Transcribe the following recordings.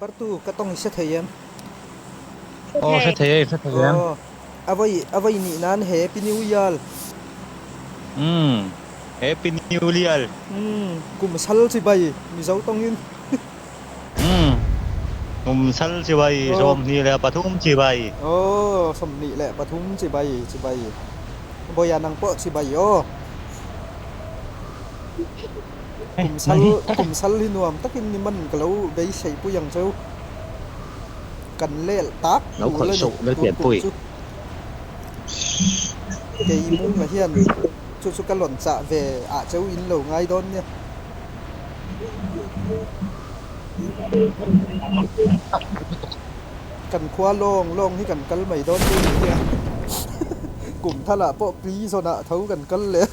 Bartu ka tawng i hre thei em? Aw hre thei e, i hre thei em? Aw, a vawi a vawi nih nan Happy New Year. Umm, Happy New Year. Umm, kum sal chibai Mizo tawngin. Umm, kum sal chibai, 23 chibai. Aw, 23 chibai chibai. Bawiah nang pawh chibai aw. Kum sal kum sal hi nuam takin ni man ka lo beisei pui ang cheu. Kan lel tak tur la ni tun kum chu. Kei munga hian chu chu ka lawn chah ve ah cheu in lo ngai dawn nia. Kan khua lawng lawng hi kan kal mai dawn chu ni hi a. Kum thalah pawh prison ah tho kan kal leh.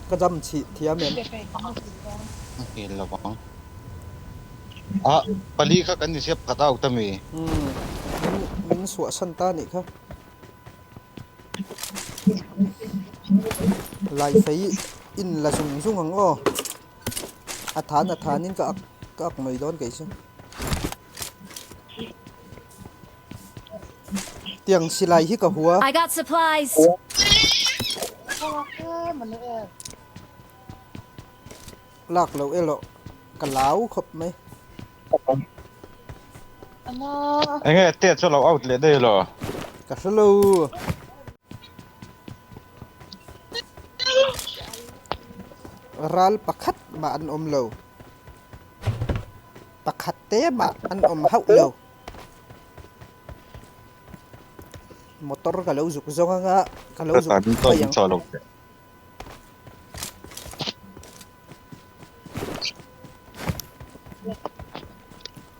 Ka dam chih thiam em? A hel lo ang. Ah, pali kha kan insiam pakhat out a mi? Umm, min min suahsan ta nih kha. Laifei in la zung zung ang aw. A than a thanin ka ak ka ak mai dawn kei chu. Tiang silai hi ka hua. I got supplies. Lak loh erawh ka lau khawp mai. Enge te chu lo out leh daih lo. Ka hre lo. Ral pakhat mah an awm lo. Pakhat te mah an awm hauh lo. Motor ka lo zuk zawng anga ka lo zuk phei ang.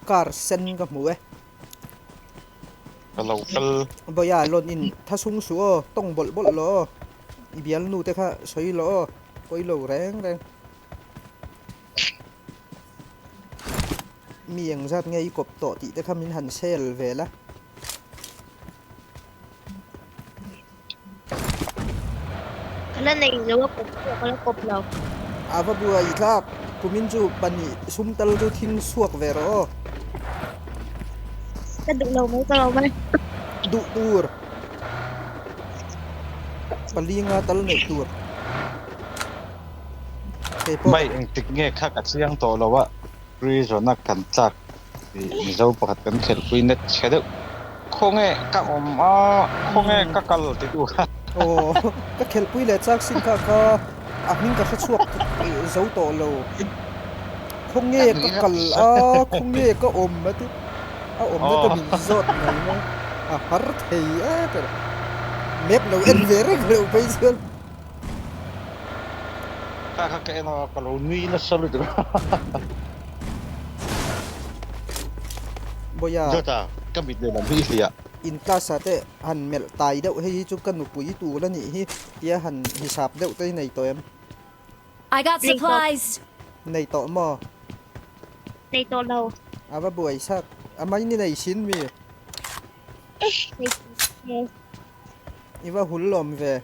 Car sen ka hmu e. Ka lo kal. Bawia lawn in thasung suh aw, tawng bawlh bawlh lo aw. I bialnu te kha sawi lo aw, pawi lo reng reng. Mi engzat nge i kawp tawh tih te kha min han sel vel a. Ka la nei lo a kawp pawh ka la kawp lo. A va buai tlak kumin chu pahnih sum tal chu thing chhuak ve rawh aw. Ka duh lo mai ka lo mai. Duh tur. Pali nga tal neih tur. Kei pawh. Mai engtik nge kha ka chiang tawh lo a, prison a kan tlak tih Mizo pakhat kan khelhpui net chhe deuh. Khawnge ka awm a, khawnge ka kal ti tu kha. Aw, ka khelhpui leh chak sin kha kha a hming ka hre chhuak zo tawh lo. Khawnge ka kal a, khawnge ka awm a ti. A awmna te min zawt mai mai. A har thei e tawh. Map lo en ve reng reuh phei chuan. Kha kha ka en a, ka lo nui nasa lutuk a. Bawia. Jota, ka mit lehlam hi i hliah. In class ah te han melh tai deuh hei hi chu ka nupui tur a nih hi tia han hisap deuh te hi nei tawh em? I got supplies. Nei tawh maw? Nei tawh lo. A va buai sak. A mai ni nei sin mi? Nei. I va hul lawm ve.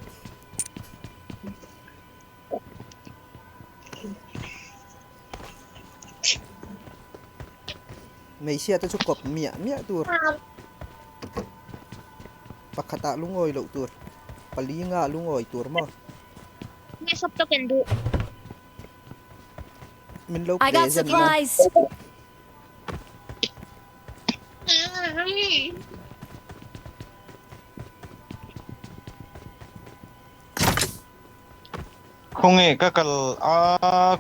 Hmeichhia te chu kawp miah miah tur. Pakhatah lungawi loh tur. Pali nga lungawi tur maw? Nge sap token duh. Min lo I got present na. supplies. Khawnge ka kal a,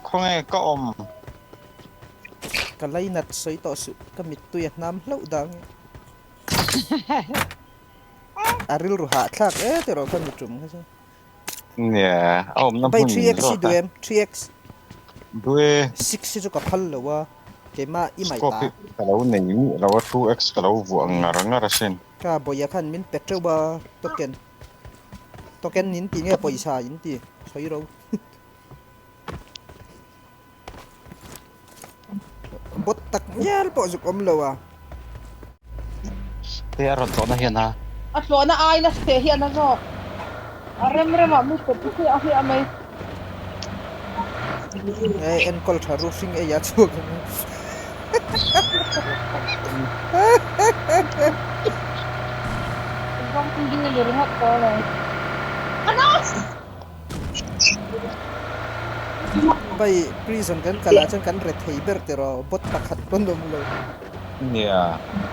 khawnge ka awm? Ka lainat sawi tawh suh, ka mittui a hnam hlauh dang e. A rilru hahthlak e tiraw kha mitum kha chu. Nia, a awmna Bai hmun 3x hi zawk duh a. em? 3x. Duh e. 6 hi chu ka phal lo a, keimah i mai Scope ta. hi ka lo nei miah lo a, 2x ka lo vuah ngar ngar asin. Ka bawia khan min pe teuh a, token. Token in ti nge pawisa in ti sawi ro. Bot tak ngial pawh zuk awm lo a. Te a rawn tlawhna hian a. A tlawhna ai nasa teh hi a na zawk. A rem rem ah mi pawp hi a hliah mai. E enkawl tha ru hring ei a chhuak ang. Zombie ni ringawt tawh lo. Anas! Bai prison kan kal ah chuan kan re thei ber tiraw bot pakhat pawn awm lo. Nia,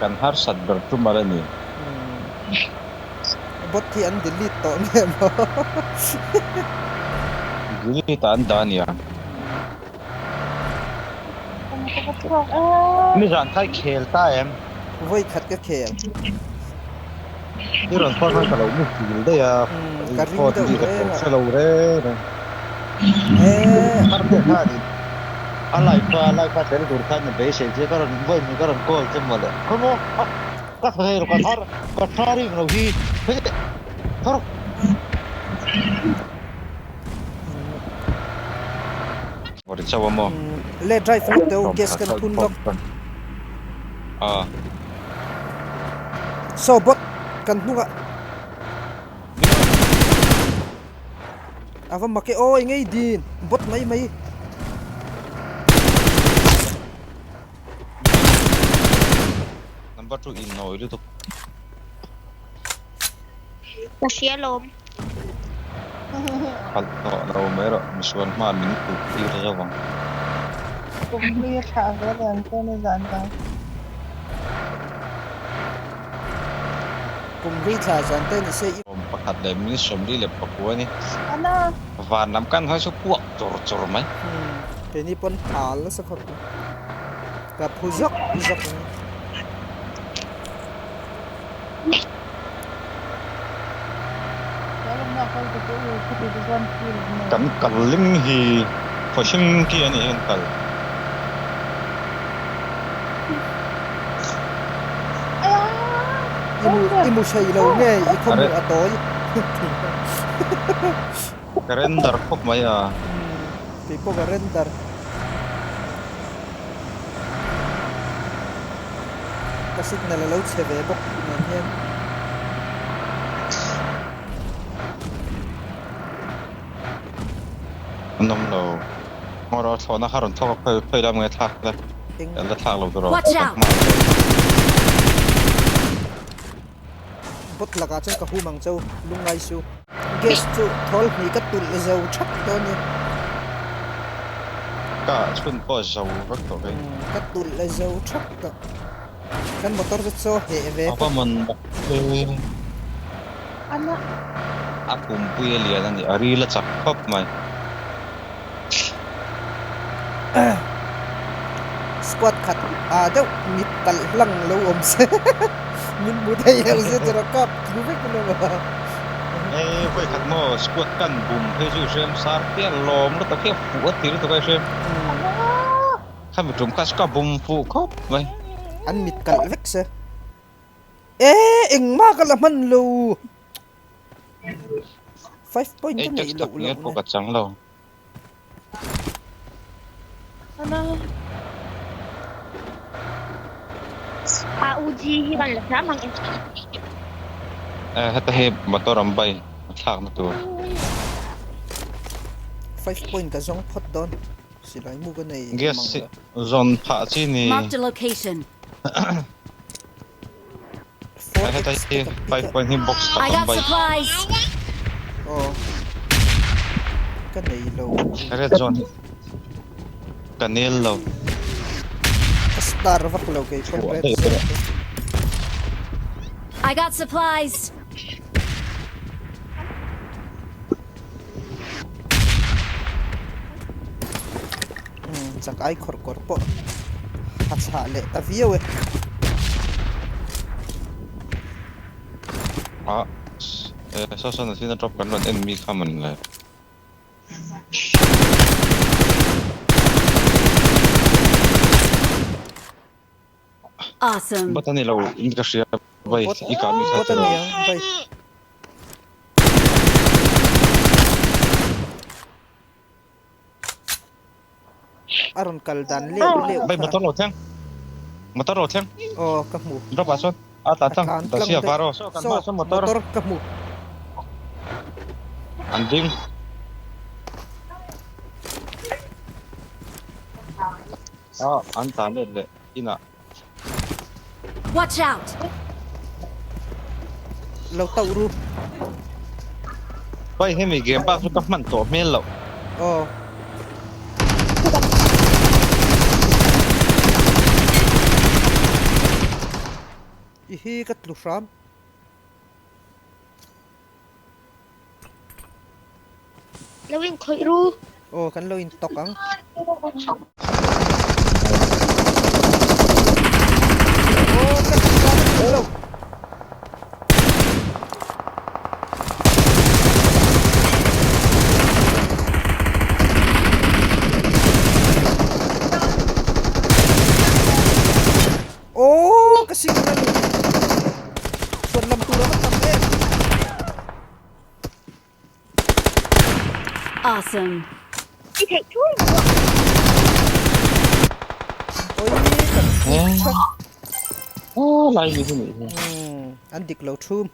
kan harsat ber tum ala ni. Bot hi an delete tawh nge maw? Delete ah an dah ania. Nizan kha i khel ta em? Vawi khat ka khel. I rawn phone khan ka lo mu fil daih a, Ka ring phone deuh hi ka reng a. hre lo reng reng. Eeh. Thar te khan in a live a live a tel tur khan beisei che ka rawn vawi hnih ka rawn call che mawle. Khaw maw? Ka tha thei lo ka thar ka tha ring lo hi thar. Ri chauh a maw? Le drive lawk teh u gas kan thun lawk. A. Saw bot kan hnungah. A va mak e aw engei din bot mai mai. Number 2 in nawi lutuk. Ka hria lawm. Khalh tawh lo mai rawh misual hma min kut tir zo ang. Kum hlui a thlah ve leh ang che ni zan dan. Kum hlui thlah zan te ni se i. Sawm pakhat leh min sawmli leh pakua a ni. Ana. Van lam kan hawi chu puak chur chur mai. Umm keini pawn hal nasa khawp mai. Ka phu zawk zawk ang. Kan kal ling hi khawhring khi a nih hian kal. I mu i mu hrei lo nge i khaw hmuh a tawi. Ka render khawp mai a. Kei pawh ka render. Ka signal a lo chhe ve bawk nen hian. An awm lo. Ngaw rawh thlawhna kha rawn thlawk a khawi khawi lam nge thlak la. An la thlak lo tur aw. Watch out! Bot lakah chuan ka hum ang cheu lungngai su. Gas chu thawl hnih ka tulh zo thak dawn nia. Ka chhun pawh zo vek tawh kei. Ka tulh zo thak tawh. Kan motor chu chaw heh ve A va man mak e. A pumpui a lian a ni, a ril a chak khawp mai. Squad khat ah deuh mit kalh hlang lo awm se min hmu thei lo se chu rawh kap tlu vek lo a. Hei vawi khat maw squad kan bum phei chu i hrem sar pial lawm lutuk hi a fuh a ti lutuk a i hrem. Khami tum kha chu ka bum fuh khawp mai. An mit kalh vek se. E engmah ka la hman lo. 5 point ka neih loh loh pawh ka chang lo. A UG hi kan la hram ang e. Eh heta hi motor an bai a thlak na tur. 5 point ka zawng phawt dawn. Silai mu ka nei Gas zawn phah chi ni. Marked a location. Heta hi 5 point hi box I got supplies. Aw ka nei lo. Red zone hi ka nel lo. Ka star vak lo kei pawn red zone hi. I got supplies. Chak ai khawr kawr pawh a chhah leh ta viau e. Ah saw sawn a thil a drop kan rawn en mi kha man le. Awesome. Bot a ni lo in ka hria vai i kah mi kha Bot a ni ang vai. A rawn kal dan leuh leuh kha. Vai motor lo thleng. Motor lo thleng. Aw ka hmu. Drop ah chuan a tlan tlang. Ta sia var aw. Saw kan hma saw motor. Motor ka hmu. An ding. Ah, an tlan let leh inah. Watch out! Lo tauh ru. Pai hemi game bak chu ka hman tawh hmel loh. Aw. I hi ka tlu hram. Lo in khawih ru. Aw kan lo in tawk ang. Aw ka tlu hram a ni lo. Aw ka signal chhuan lam tur a va tam em. Awesome. I theih thur bawk a. Oi kan thut thak. Aw lai ni hi nih hi. An dik lo thum.